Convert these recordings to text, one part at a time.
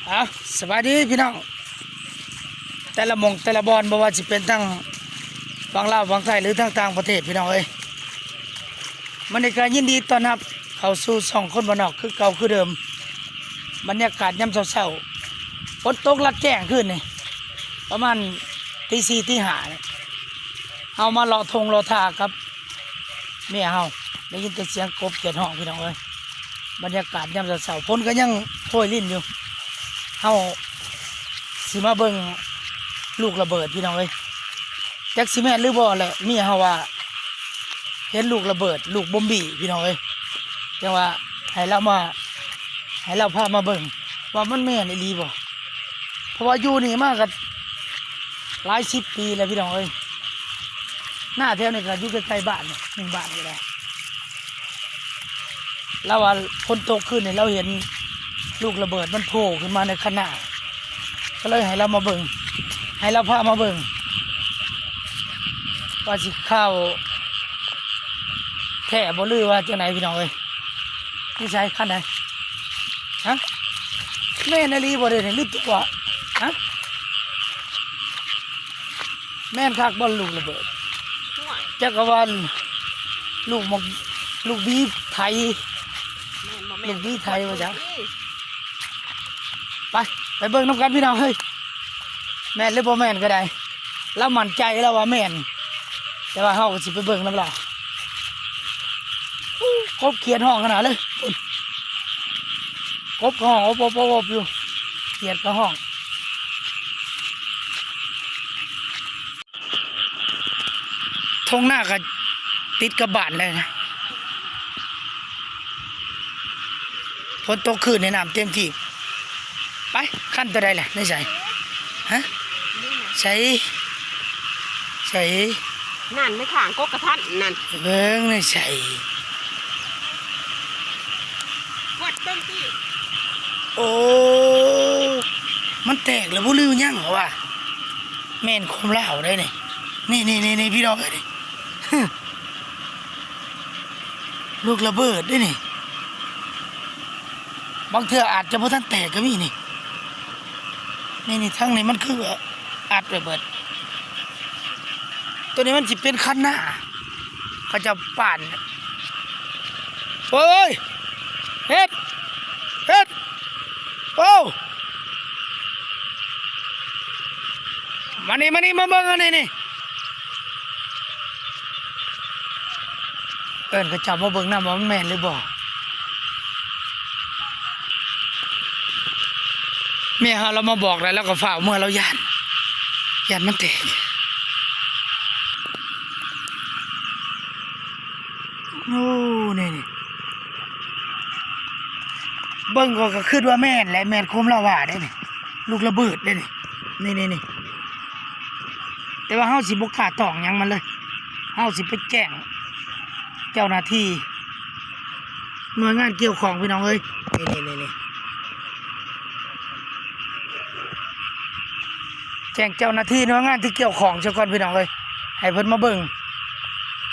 ເອົາ ສະບາຍດີພີ່ນ້ອງ ແຕ່ລະໝ່ອງແຕ່ລະບ່ອນ ບໍ່ວ່າຊິເປັນທັງຝັ່ງລາວຝັ່ງໄທ ຫຼື ທັງຕ່າງປະເທດ ພີ່ນ້ອງເອີຍ. ມື້ນີ້ກໍຍິນດີຕ້ອນຮັບເຂົ້າສູ່ຊ່ອງຄົນບ້ານນອກຄືເກົ່າຄືເດີມ. ບັນຍາກາດຍາມເຊົ້າໆ ຝົນຕົກລັດແຈ້ງຄືນນີ້ ປະມານຕີສີ່ຕີຫ້ານີ້ ເຮົາມາເລາະທົ່ງເລາະທ່າກັບເມຍເຮົາ ໄດ້ຍິນແຕ່ສຽງກົບຂຽດຮ້ອງ ພີ່ນ້ອງເອີຍ. ບັນຍາກາດຍາມເຊົ້າໆ ຝົນກໍຍັງໂພຍລິນຢູ່. ເຮົາຊິມາເບິ່ງລູກລະເບີດ ພີ່ນ້ອງເອີຍ. ຈັກຊິແມ່ນຫຼືບໍ່ແຫຼະ ເມຍເຮົາວ່າເຫັນລູກລະເບີດ ລູກບອມບີ ພີ່ນ້ອງເອີຍ. ຈັ່ງວ່າໃຫ້ລາວມາ ໃຫ້ລາວພາມາເບິ່ງວ່າມັນແມ່ນອີ່ຫຼີບໍ່ ເພາະວ່າຢູ່ນີ້ມາກໍຫຼາຍສິບປີແລ້ວ ພີ່ນ້ອງເອີຍ. ນາແຖວນີ້ກໍຢູ່ໃກ້ໆບ້ານນີ້ ໜຶ່ງບ້ານນີ້ແຫຼະ. ລາວວ່າຝົນຕົກຄືນນີ້ ລາວເຫັນລູກລະເບີດມັນໂພຂຶ້ນມາໃນຄັນນາ ກໍເລີຍໃຫ້ລາວມາເບິ່ງ ໃຫ້ລາວພາມາເບິ່ງ ວ່າຊິຂ່າວແທ້ບໍ່ ຫຼືວ່າຈັ່ງໃດ ພີ່ນ້ອງເອີຍ. ຢູ່ໃສ? ຄັນໃດ? ຮະ? ແມ່ນອີ່ຫຼີບໍ່ເດນີ້ ຫຼືຕົວະ? ຮະ? ແມ່ນຄັກບໍ່ລູກລະເບີດ? ໂອ້ຍ ຈັກກະວ່າລູກໝາກ ລູກບີໄຖ ແມ່ນບໍ່ແມ່ນ ລູກບີໄຖວ່າຈັ່ງ. ໄປ ໄປເບິ່ງນຳກັນ ພີ່ນ້ອງເອີຍ. ແມ່ນຫຼືບໍ່ແມ່ນກໍໄດ້ ລາວໝັ້ນໃຈລາວວ່າແມ່ນ ແຕ່ວ່າເຮົາກໍຊິໄປເບິ່ງນຳລາວ. ໂອ້ ກົບຂຽດຮ້ອງຂະໜາດເລີຍ ກົບກໍຮ້ອງອົບໆໆຢູ່ ຂຽດກໍຮ້ອງ. ທົ່ງນາກໍຕິດກັບບ້ານເລີຍນະ ຝົນຕົກຄືນນີ້ນ້ຳເຕັມທີ່. ໄປ ຄັນໂຕໃດລະ ໃນໃສ? ຮະ? ໃສ? ໃສ? ນັ້ນ ໃນຂ້າງກົກກະທັນນັ້ນ ເບິ່ງໃນໃສ? ກວດເບິ່ງຕິ. ໂອ້ ມັນແຕກແລ້ວບໍ່ ຫຼືຍັງວະ? ແມ່ນຄວາມລາວໄດ໋ນີ້ ນີ້ໆໆ ພີ່ນ້ອງເອີຍ ນີ້ ລູກລະເບີດເດ້ນີ້ ບາງເທື່ອອາດຈະບໍ່ທັນແຕກກໍມີນີ້ ນີ້ໆ ທາງນີ້ມັນຄືອັດໄວ້ເບີດ ໂຕນີ້ມັນຊິເປັນຄັນນາ ເຂົາເຈົ້າປ້ານ ໂອ້ຍ ເຮັດ ເຮັດ ໂອ້ ມານີ້ ມານີ້ ມາເບິ່ງອັນນີ້ນີ້ ເອີ້ນເຂົາເຈົ້າມາເບິ່ງນຳວ່າມັນແມ່ນຫຼືບໍ່. ເມຍເຮົາລາວມາບອກແລ້ວ ລາວກໍຟ້າວເມືອ ລາວຢ້ານ ຢ້ານມັນແຕກ. ໂອ້ ນີ້ໆ ເບິ່ງກໍ ກໍຄິດວ່າແມ່ນແຫຼະ ແມ່ນຄວາມລາວວ່າເດ້ນີ້ ລູກລະເບີດເດ້ນີ້ ນີ້ໆໆ ແຕ່ວ່າເຮົາຊິບໍ່ກ້າຕ້ອງຫຍັງມັນເລີຍ ເຮົາຊິໄປແຈ້ງເຈົ້າໜ້າທີ່ ໜ່ວຍງານກ່ຽວຂ້ອງ ພີ່ນ້ອງເອີຍ ນີ້ໆໆ ແຈ້ງເຈົ້າໜ້າທີ່ໜ່ວຍງານທີ່ກ່ຽວຂ້ອງຊະກ່ອນ ພີ່ນ້ອງເອີຍ ໃຫ້ເພິ່ນມາເບິ່ງ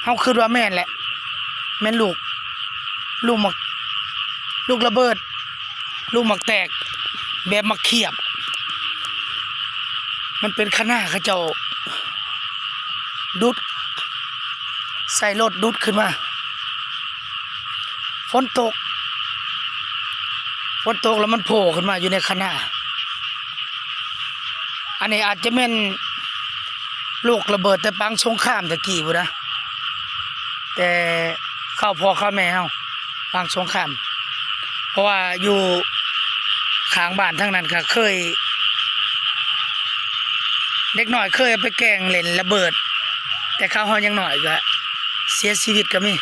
ເຮົາຄິດວ່າແມ່ນແຫຼະ ແມ່ນລູກ ລູກໝາກ ລູກລະເບີດ ລູກໝາກແຕກ ແບບໝາກຂຽບ ມັນເປັນຄະນາເຂົາເຈົ້າດຸດ ໃສ່ລົດດຸດຂຶ້ນມາ ຝົນຕົກ ຝົນຕົກແລ້ວມັນໂຜ່ຂຶ້ນມາຢູ່ໃນຄະນາ. ອັນນີ້ອາດຈະແມ່ນລູກລະເບີດແຕ່ປາງສົງຄາມແຕ່ກີ້ພຸ້ນນະ ແຕ່ຄາວພໍ່ຄາວແມ່ເຮົາ ປາງສົງຄາມ ເພາະວ່າຢູ່ຂ້າງບ້ານທາງນັ້ນກໍເຄີຍ ເດັກນ້ອຍເຄີຍເອົາໄປແກ່ງເຫຼັ້ນລະເບີດ ແຕ່ຄາວເຮົາຍັງນ້ອຍກໍເສຍຊີວິດກໍມີ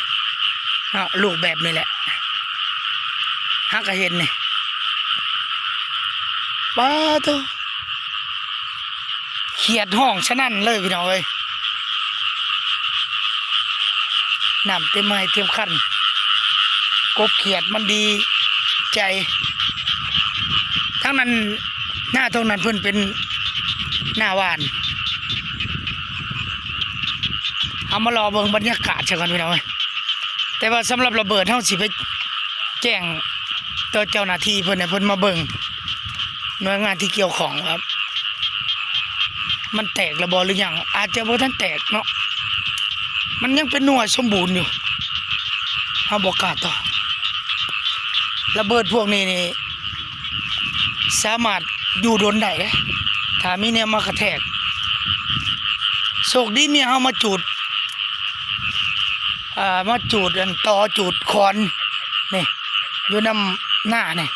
ເນາະ ລູກແບບນີ້ແຫຼະ ເຮົາກໍເຫັນນີ້ ປາໂທ້ ຂຽດຮ້ອງສະນັ້ນເລີຍ ພີ່ນ້ອງເອີຍ ນ້ຳເຕັມໄຮ່ເຕັມຄັນ ກົບຂຽດມັນດີໃຈ ທັງນັ້ນ ນາທົ່ງນັ້ນເພິ່ນເປັນນາຫວ່ານ. ເຮົາມາລໍເບິ່ງບັນຍາກາດຊະກ່ອນ ພີ່ນ້ອງເອີຍ ແຕ່ວ່າສຳລັບລະເບີດ ເຮົາຊິໄປແຈ້ງຕໍ່ເຈົ້າໜ້າທີ່ເພິ່ນ ໃຫ້ເພິ່ນມາເບິ່ງ ໜ່ວຍງານທີ່ກ່ຽວຂ້ອງວ່າມັນແຕກແລ້ວບໍ່ ຫຼືຍັງ. ອາດຈະບໍ່ທັນແຕກເນາະ, ມັນຍັງເປັນໜ່ວຍສົມບູນຢູ່, ເຮົາບໍ່ກ້າຕອບ. ລະເບີດພວກນີ້ນີ້ ສາມາດຢູ່ດົນໄດ້ເດ້ ຖ້າມີແນວມາກະແທກ. ໂຊກດີເມຍເຮົາມາຈູດ ອ່າ ມາຈູດອັນຕໍຈູດຄອນນີ້ ຢູ່ນຳໜ້ານີ້.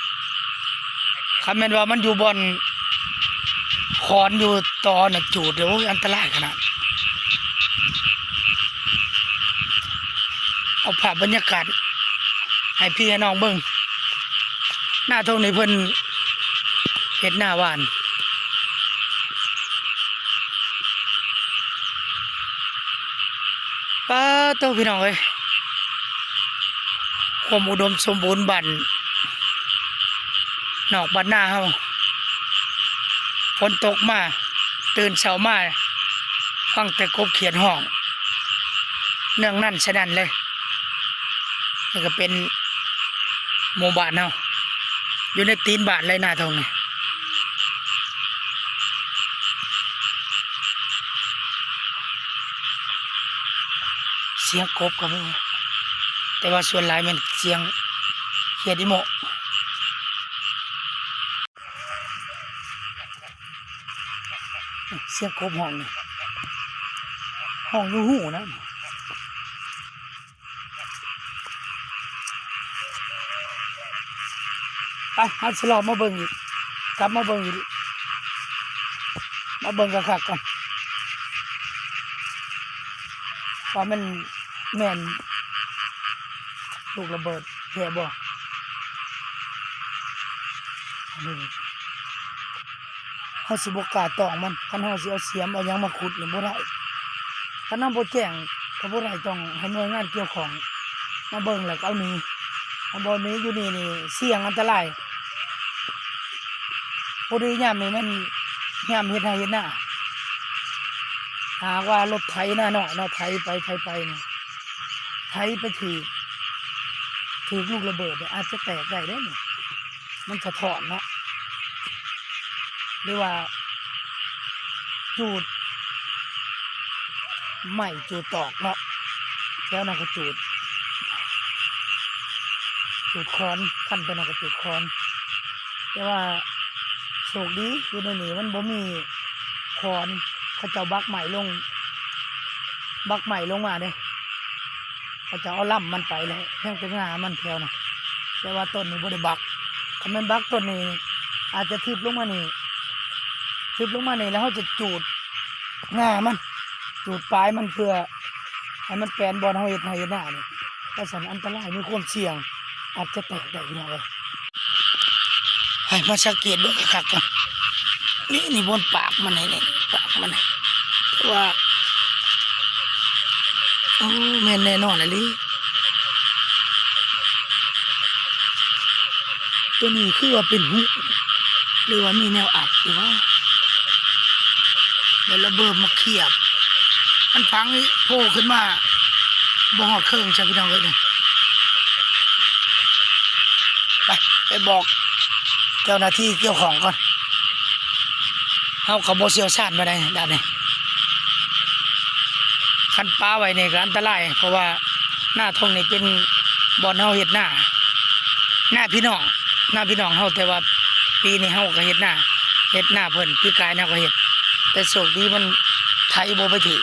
ຄັນແມ່ນວ່າມັນຢູ່ບ່ອນຄອນຢູ່ຕໍນະຈູດ ໂອ້ຍ ອັນຕະລາຍຂະໜາດ. ເອົາພາບບັນຍາກາດໃຫ້ພີ່ໃຫ້ນ້ອງເບິ່ງ. ໜ້າທົ່ງນີ້ເພິ່ນເຮັດໜ້າຫວ່ານ. ປາໂຕ ພີ່ນ້ອງເອີຍ ຄວາມອຸດົມສົມບູນບ້ານນອກບ້ານນາເຮົາ. ຝົນຕົກມາ ຕື່ນເຊົ້າມາ ຟັງແຕ່ກົບຂຽດຮ້ອງ ເນືອງນັ້ນສະນັ້ນເລີຍ. ນີ້ກໍເປັນໝູ່ບ້ານເຮົາ ຢູ່ໃນຕີນບ້ານເລີຍ ໜ້າທົ່ງນີ້. ສຽງກົບກໍມີ ແຕ່ວ່າສ່ວນຫຼາຍແມ່ນສຽງຂຽດອີໂມະ. ສຽງກົບຮ້ອງນີ້ ຮ້ອງຢູ່ຫູນະ. ໄປ ເຮົາຊິລອງມາເບິ່ງອີກ ກັບມາເບິ່ງອີກ ມາເບິ່ງຄັກໆກ່ອນ ວ່າມັນແມ່ນລູກລະເບີດແທ້ບໍ່. ເຮົາຊິບໍ່ກ້າຕ້ອງມັນ ຄັນເຮົາຊິເອົາສຽມເອົາຫຍັງມາຂຸດນີ້ບໍ່ໄດ້. ຄັນເຮົາບໍ່ແຈ້ງກໍບໍ່ໄດ້ ຕ້ອງໃຫ້ໜ່ວຍງານກ່ຽວຂ້ອງມາເບິ່ງ ແລ້ວກໍເອົາໜີ. ຄັນບໍ່ໜີຢູ່ນີ້ນີ້ສ່ຽງອັນຕະລາຍ. ພໍດີຍາມນີ້ແມ່ນຍາມເຮັດໄຮ່ເຮັດນາ ຖ້າຫາກວ່າລົດໄຖນານ້ອຍເນາະ ໄຖໄປໄຖໄປນີ້ ໄຖໄປຖືກ ຖືກລູກລະເບີດນີ້ ອາດຈະແຕກໄດ້ເດ້ນີ້. ມັນສະທ້ອນເນາະ ຫຼືວ່າຈູດໄມ້ຈູດຕອກເນາະ ແຖວນັ້ນກໍຈູດ ຈູດຄອນ ຄັນໄປນັ້ນກໍຈູດຄອນ. ແຕ່ວ່າໂຊກດີຢູ່ໃນນີ້ມັນບໍ່ມີຄອນ ເຂົາເຈົ້າບັກໄມ້ລົງ ບັກໄມ້ລົງມາເດ້. ເຂົາເຈົ້າເອົາລຳມັນໄປແລ້ວ ຍັງແຕ່ງ່າມັນແຖວນະ ແຕ່ວ່າຕົ້ນນີ້ບໍ່ໄດ້ບັກ. ຄັນແມ່ນບັກຕົ້ນນີ້ ອາດຈະທຶບລົງມານີ້ ທຶບລົງມານີ້ ແລ້ວເຮົາຈະຈູດງ່າມັນ ຈູດປາຍມັນ ເພື່ອໃຫ້ມັນແປນບ່ອນເຮົາເຮັດໄຮ່ເຮັດນານີ້. ວ່າຊັ້ນ ອັນຕະລາຍ ມີຄວາມສ່ຽງ ອາດຈະແຕກໄດ້ ພີ່ນ້ອງເອີຍ. ໃຫ້ມາສັງເກດເບິ່ງຄັກໆກ່ອນ ນີ້ ນີ້ບ່ອນປາກມັນນີ້ ນີ້ປາກມັນ ແຕ່ວ່າ ໂອ້ ແມ່ນແນ່ນອນອີ່ຫຼີ. ຕົວນີ້ຄືວ່າເປັນຫຸ ຫຼືວ່າມີແນວອັດຢູ່ຫວາ ແລ້ວລະເບີດມາຄຽບ ມັນຝັງໂພຂຶ້ນມາບໍ່ຮອດເຄິ່ງຊະ ພີ່ນ້ອງເອີຍ. ໄປ ໄປບອກເຈົ້າໜ້າທີ່ກ່ຽວຂ້ອງກ່ອນ ເຮົາກໍບໍ່ຊ່ຽວຊານປານໃດດ້ານນີ້. ຄັນປະໄວ້ນີ້ກໍອັນຕະລາຍ ເພາະວ່ານາທົ່ງນີ້ເປັນບ່ອນເຮົາເຮັດນາ ນາພີ່ນ້ອງ ນາພີ່ນ້ອງເຮົາ ແຕ່ວ່າປີນີ້ເຮົາກໍເຮັດນາ ເຮັດນາເພິ່ນ ປີກາຍເຮົາກໍເຮັດ ແຕ່ໂຊກດີມັນໄຖບໍ່ໄປຖືກ.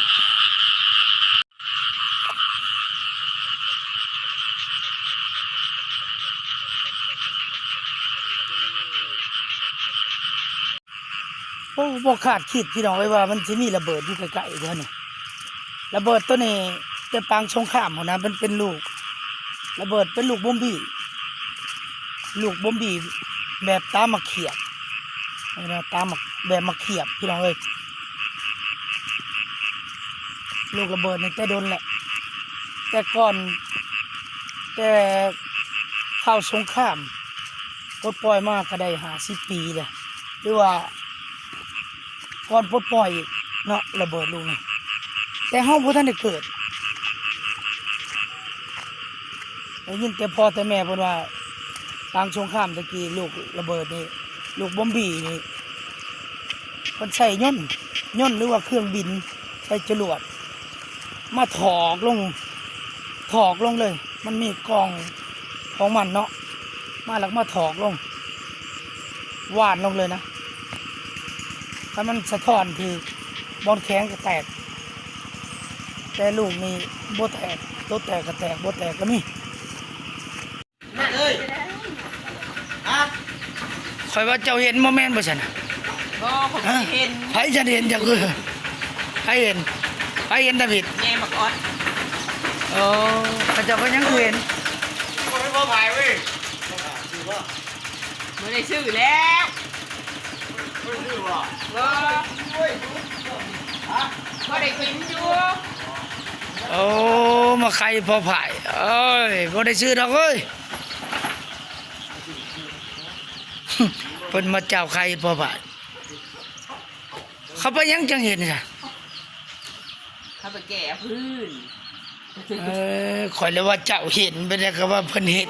ໂອ້ ບໍ່ຄາດຄິດ ພີ່ນ້ອງເອີຍ ວ່າມັນຊິມີລະເບີດຢູ່ໃກ້ໆແຖວນີ້. ລະເບີດໂຕນີ້ແຕ່ປາງສົງຄາມພຸ້ນນະ ມັນເປັນລູກ ລະເບີດເປັນລູກບົມບີ ລູກບົມບີແບບຕາໝາກຂຽບ ເອີ ຕາໝາກ ແບບໝາກຂຽບ ພີ່ນ້ອງເອີຍ. ລູກລະເບີດນີ້ແຕ່ດົນແຫຼະ ແຕ່ກ່ອນ ແຕ່ຄາວສົງຄາມປົດປ່ອຍມາກໍໄດ້ຫ້າສິບປີແລ້ວ ຫຼືວ່າກ່ອນປົດປ່ອຍອີກເນາະ ລະເບີດລູກນີ້ ແຕ່ເຮົາບໍ່ທັນໄດ້ເກີດ. ໄດ້ຍິນແຕ່ພໍ່ແຕ່ແມ່ເພິ່ນວ່າ ປາງສົງຄາມແຕ່ກີ້ ລູກລະເບີດນີ້ ລູກບອມບີນີ້ ເພິ່ນໃຊ້ຍົນ ຍົນ ຫຼືວ່າເຄື່ອງບິນ ໃຊ້ຈະຫຼວດ ມາຖອກລົງ ຖອກລົງເລີຍ. ມັນມີກ່ອງຂອງມັນເນາະ ມາແລ້ວກໍມາຖອກລົງ ຫວ່ານລົງເລີຍນະ. ຖ້າມັນສະທ້ອນຖືກບ່ອນແຂງກໍແຕກ ແຕ່ລູກນີ້ບໍ່ແຕກ ໂຕແຕກກໍແຕກ ບໍ່ແຕກກໍມີ. ຂ້ອຍວ່າເຈົ້າເຫັນບໍ່ແມ່ນບໍ່ຊັ້ນນະ? ບໍ່ ຂ້ອຍບໍ່ເຫັນ. ໃຜຊັ້ນເຫັນ? ເຈົ້າຄື ໃຜເຫັນ? ໃຜເຫັນທຳອິດ? ແມ່ບັກອອດ. ໂອ້ ເຂົາເຈົ້າກໍຍັງເຫັນ. ບໍ່ໄດ້ຊື້ແລ້ວ. ບໍ່ໄດ້ຊື້ບໍ່? ບໍ່ ບໍ່ໄດ້ກິນຢູ່. ໂອ້ ມາໄຂ່ພໍ່ພາຍ. ໂອ້ຍ ບໍ່ໄດ້ຊື້ດອກເອີຍ. ເພິ່ນມາເຈົ້າໄຂ່ພໍ່ພາຍ. ເຂົາໄປຫຍັງຈັ່ງເຫັນຊະ? ເຂົາໄປແກ້ພື້ນ. ເອີ ຂ້ອຍລະວ່າເຈົ້າເຫັນ ເປັນຫຍັງກໍວ່າເພິ່ນເຫັນ.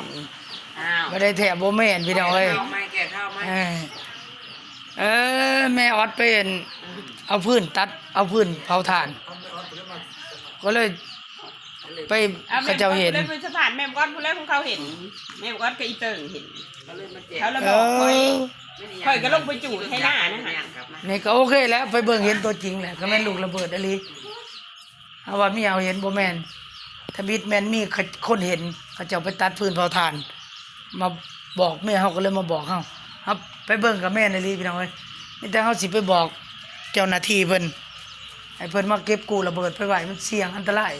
ອ້າວ ບໍ່ໄດ້ແທ້ ບໍ່ແມ່ນພີ່ນ້ອງເອີຍ. ແກ້ເຂົ້າໃໝ່ ແກ້ເຂົ້າໃໝ່. ເອີ ເອີ ແມ່ອອດໄປ ເອົາຟືນ ຕັດເອົາຟືນເຜົາຖ່ານ ກໍເລີຍ ໄປ ເຂົາເຈົ້າເຫັນ. ເຂົາເຈົ້າເຫັນ ແມ່ນບໍ່? ເພິ່ນເລີຍ ເຂົາເຫັນ ແມ່ນບໍ່? ກໍອີເຕີງເຫັນ ເຂົາເລີຍມາແຈ້ງ ເຂົາເລີຍບອກຂ້ອຍ. ເອີ ຂ້ອຍກໍລົງໄປຈູດໄຖນານະຫັ້ນ. ນີ້ກໍໂອເຄແລ້ວ ໄປເບິ່ງເຫັນຕົວຈິງແລ້ວ ກໍແມ່ນລູກລະເບີດອີ່ຫຼີ. ເຮົາວ່າເມຍເຮົາເຫັນ ບໍ່ແມ່ນ. ທຳອິດແມ່ນມີຄົນເຫັນ ເຂົາເຈົ້າໄປຕັດຟືນເຜົາຖ່ານ ມາບອກເມຍເຮົາ ກໍເລີຍມາບອກເຮົາ. ເຮົາໄປເບິ່ງກໍແມ່ນອີ່ຫຼີພີ່ນ້ອງເອີຍ. ມີແຕ່ເຮົາຊິໄປບອກເຈົ້າໜ້າທີ່ເພິ່ນ ໃຫ້ເພິ່ນມາເກັບກູ້ລະເບີດໄປໄວ້ ມັນສ່ຽງອັນຕະລາຍ.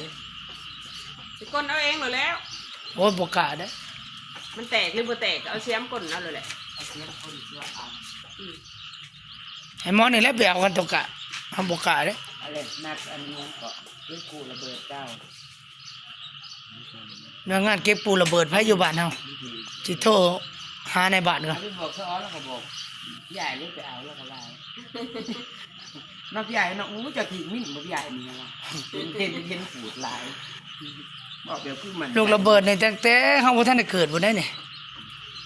ຊິກົ້ນເອົາເອງໂລດແລ້ວ. ໂອ້ຍ ບໍ່ກ້າເດ້. ມັນແຕກຫຼືບໍ່ແຕກ ກໍເອົາສຽມກົ້ນເອົາໂລດແຫຼະ. ເອົາສຽມກົ້ນເພື່ອເອົາ. ອືມ ໃຫ້ໝໍນີ້ແຫຼະໄປເອົາກັນຕົວະ. ເຮົາບໍ່ກ້າເດ້. ອັນນັ້ນ ນັດອັນນີ້ກໍເກັບກູ້ລະເບີດເຈົ້າ. ໜ່ວຍງານເກັບກູ້ລະເບີດໃຜຢູ່ບ້ານເຮົາ ຊິໂທຫານາຍບ້ານກ່ອນ. ບອກສະອອນ ແລ້ວກໍບອກຍາຍເລີຍໄປເອົາ ແລ້ວກໍວ່າ ເນາະ ຍາຍເນາະ. ໂອ້ ເຈົ້າຖືກໝິ່ນບໍ່ ຍາຍນີ້ວ່າ ເຫັນ ເຫັນ ເຫັນປູດຫຼາຍ. ບອກແບບຄືມັນ ລູກລະເບີດນີ້ ຕັ້ງແຕ່ເຮົາບໍ່ທັນໄດ້ເກີດພຸ້ນເດ້ນີ້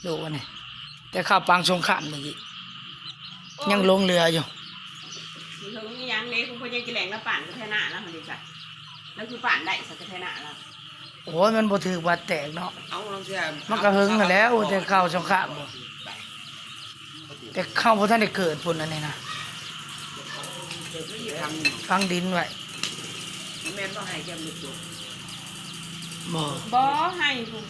ລູກອັນນີ້ ແຕ່ຄາວປາງສົງຄາມນີ້ ຍັງຫຼົງເຫຼືອຢູ່. ມີເຖິງມີຫຍັງເດ້ ຜູ້ພໍ່ໃຫຍ່ກິແລງລະປານກະແທນາລະຫັ້ນເດ້ຊະ. ລະຄືປານໄດ້ຊະກະແທນາລະ. ໂອ້ຍ ມັນບໍ່ຖືກບາດແຕກເນາະ. ເອົາ ລາງເທື່ອ ມັນກະເຫິງຫັ້ນແຫຼ້ວ ແຕ່ຄາວສົງຄາມ ແຕ່ເຮົາບໍ່ທັນໄດ້ເກີດພຸ້ນ ອັນນີ້ນະ ຝັງດິນໄວ້. ແມ່ນບໍ່ ໄຮ່ແກ້ມລູກໂຕ? ບໍ່ ບໍ່ ໄຮ່ພຸ້ນ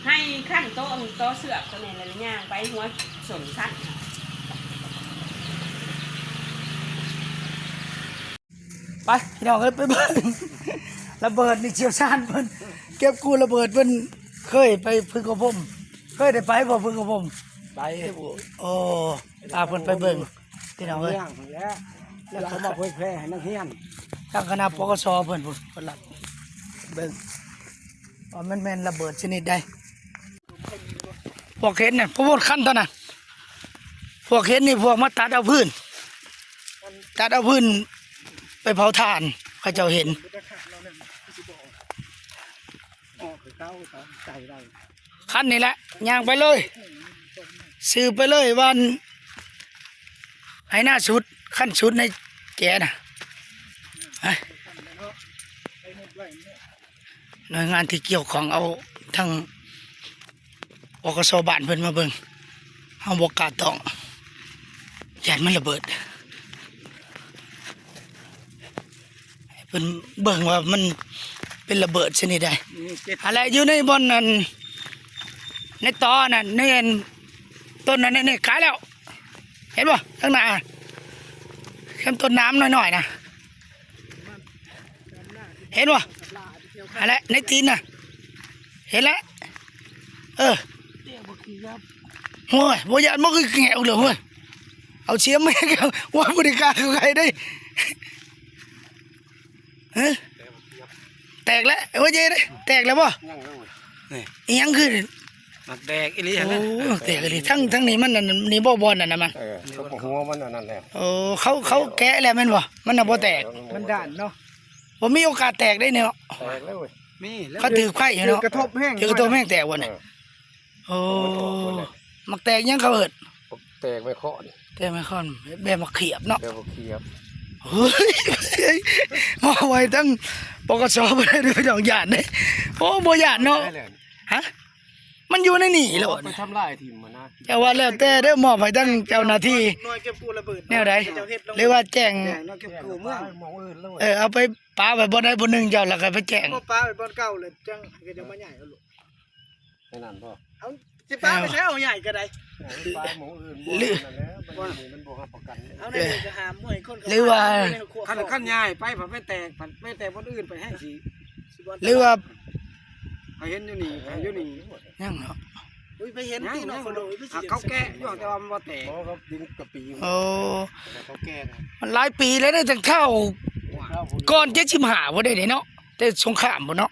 ໄຮ່ຂັ້ນໂຕະ ໂຕະເຊືອກໂຕນີ້ແຫຼະ ຍ່າງໄປຫົວສົນຂັ້ນ. ໄປພີ່ນ້ອງເອີຍ ໄປເບິ່ງລະເບີດນີ້ ຊ່ຽວຊານເພິ່ນເກັບກູ້ລະເບີດ. ເພິ່ນເຄີຍໄປຝຶກອົບຮົມ ເຄີຍໄດ້ໄປບໍ່ຝຶກອົບຮົມ? ໄປ. ໂອ້ ພາເພິ່ນໄປເບິ່ງພີ່ນ້ອງເອີຍ. ແລ້ວເອົາມາເຜີຍແຜ່ໃຫ້ນັກຮຽນ ທາງຄະນະ ປກສ ເພິ່ນພຸ້ນ ເພິ່ນລັບເບິ່ງວ່າມັນແມ່ນລະເບີດຊະນິດໃດ. ພວກເຫັນນະ ພວກຄັນຕອນນັ້ນ ພວກເຫັນນີ້ ພວກມາຕັດເອົາຟືນ ຕັດເອົາຟືນໄປເຜົາຖ່ານ ເຂົາເຈົ້າເຫັນ. ຄັນນີ້ແຫຼະ ຍ່າງໄປເລີຍ ສືບໄປເລີຍ ບ້ານໄຮ່ນາສຸດ ຂັ້ນສຸດໃນແຈນະ. ໜ່ວຍງານທີ່ກ່ຽວຂ້ອງເອົາທາງ ປກສ ບ້ານເພິ່ນມາເບິ່ງ ເຮົາບໍ່ກ້າຕ້ອງ ຢ້ານມັນລະເບີດ. ໃຫ້ເພິ່ນເບິ່ງວ່າມັນເປັນລະເບີດຊະນິດໃດ. ອັນແຫຼະ ຢູ່ໃນບ່ອນນັ້ນ ໃນຕໍນັ້ນ ໃນອັນ ຕົ້ນນັ້ນ ນີ້ ກາຍແລ້ວ ເຫັນບໍ່? ທາງໜ້າ ແຄມຕົ້ນນ້ຳນ້ອຍໆນະ. ເຫັນບໍ່? ຫັ້ນແຫຼະ ໃນຕີນນະ ເຫັນແລ້ວ. ເອີ ໂອ້ຍ ບໍ່ຢ້ານບໍ່ ຄືແຫງະເລີຍ ໂອ້ຍ. ເອົາສຽມມາ ໂອ້ຍ ບໍ່ໄດ້ກ້າເຂົ້າໃກ້ເດ້. ຮະ ແຕກແລ້ວ ໂອ້ຍ ເດ້ ແຕກແລ້ວບໍ່? ຍັງເລີຍ ນີ້ ອີຫຍັງຄື ໝາກແຕກອີ່ຫຼີຫັ້ນນະ. ໂອ້ ໝາກແຕກອີ່ຫຼີ ທັງ ທັງນີ້ມັນ ອັນນີ້ບໍ່ ບ່ອນນັ້ນນະມັນ. ເອີ ຕົວຫົວມັນອັນນັ້ນແຫຼະ. ໂອ້ ເຂົາ ເຂົາແກະແລ້ວແມ່ນບໍ່? ມັນນະບໍ່ແຕກ ມັນດ້ານເນາະ ບໍ່ມີໂອກາດແຕກໄດ້ເນາະ. ແຕກແລ້ວເວີຍ ມີແລ້ວ ເຂົາຖືກໄຟຢູ່ເນາະ ຖືກກະທົບແຮງ ຖືກກະທົບແຮງແຕກບໍ່ນີ້? ເອີ ໂອ້ ໝາກແຕກຫຍັງເຂົາເອີ້ນ? ບັກແຕ ກໄມ້ຄ້ອນ ແຕ່ໄມ້ຄ້ອນ ແບບໝາກຂຽບເນາະ ແຕ່ບໍ່ຂຽບ ເຮີ້ຍ ມອບໄວ້ທັງ ປກສ ບໍ່ໄດ້ເດີ ພີ່ນ້ອງ ຢ້ານເດ້ ໂອ້ ບໍ່ຢ້ານເນາະ ໄດ້ແລ້ວ ຮະ ມັນຢູ່ໃນນີ້ໂລດ ໄປທຳລາຍຖິ້ມຫັ້ນນະ ແຕ່ວ່າແລ້ວແຕ່ເດີ ມອບໃຫ້ທັງເຈົ້າໜ້າທີ່ ໜ່ວຍເກັບກູ້ລະເບີດ ແນວໃດ ເຂົາເຈົ້າເຮັດລົງ ຫຼືວ່າແຈ້ງ ແຈ້ງໜ່ວຍເກັບກູ້ເມືອງ ເອີ ເອົາໄປປະໄວ້ບ່ອນໃດບ່ອນໜຶ່ງເຈົ້າ ແລ້ວກໍໄປແຈ້ງ ບໍ່ປະໄວ້ບ່ອນເກົ່າ ແລ້ວຈັ່ງໃຫ້ເຂົາເຈົ້າມາຍ້າຍເອົາໂລດ ແຄ່ນັ້ນບໍ່ ເອົາ ຊິປະໄປໃສ ເອົາໃຫຍ່ກໍໄດ້ ໃຫຍ່ປະໝ່ອງອື່ນບໍ່ ນັ້ນແຫຼະ ມັນຢູ່ນີ້ມັນບໍ່ຮັບປະກັນ ເອົາໃນນີ້ກໍຫ້າມບໍ່ໃຫ້ຄົນເຂົ້າ ຫຼືວ່າ ຄັນ ຄັນຍ້າຍໄປ ພັດໄປແຕກ ພັດໄປແຕກບ່ອນອື່ນ ໄປແຮ່ງຊິ ຫຼືວ່າ ເຂົາເຫັນຢູ່ນີ້ ເຂົາຢູ່ນີ້ ຍັງເນາະ ອຸ້ຍ ໄປເຫັນຕິເນາະ ເຂົາໂດຍ ຫາກເຂົາແກະຢູ່ ແຕ່ວ່າມັນບໍ່ແຕກ ບໍ່ ເຂົາດຶງກະປີ ໂອ້ ເຂົາແກະນະ ມັນຫຼາຍປີແລ້ວເດ້ ຕັ້ງເທົ່າ ກ່ອນເຈັດສິບຫ້າພຸ້ນເດ້ເນາະ ແຕ່ສົງຄາມພຸ້ນເນາະ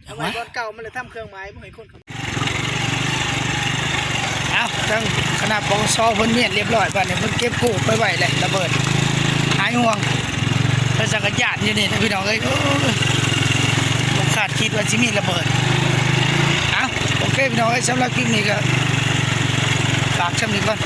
ເອົາໄວ້ບ່ອນເກົ່າ ມັນເລີຍທຳເຄື່ອງໝາຍບໍ່ໃຫ້ຄົນເຂົ້າ ເອົາ ທາງຄະນະ ປກສ ເພິ່ນມ້ຽນລຽບຮ້ອຍ ບາດນີ້ເພິ່ນເກັບກູ້ໄປໄວ້ແລ້ວ ລະເບີດ ຫາຍຫ່ວງ ເພິ່ນສັກກະຍານຢູ່ນີ້ນະ ພີ່ນ້ອງເອີຍ ໂອ້ຍ ບໍ່ຄາດຄິດວ່າຊິມີລະເບີດ ເອົາ ໂອເຄ ພີ່ນ້ອງເອີຍ ສຳລັບຄລິບນີ້ກໍຝາກຊ່ຳນີ້ກ່ອນ.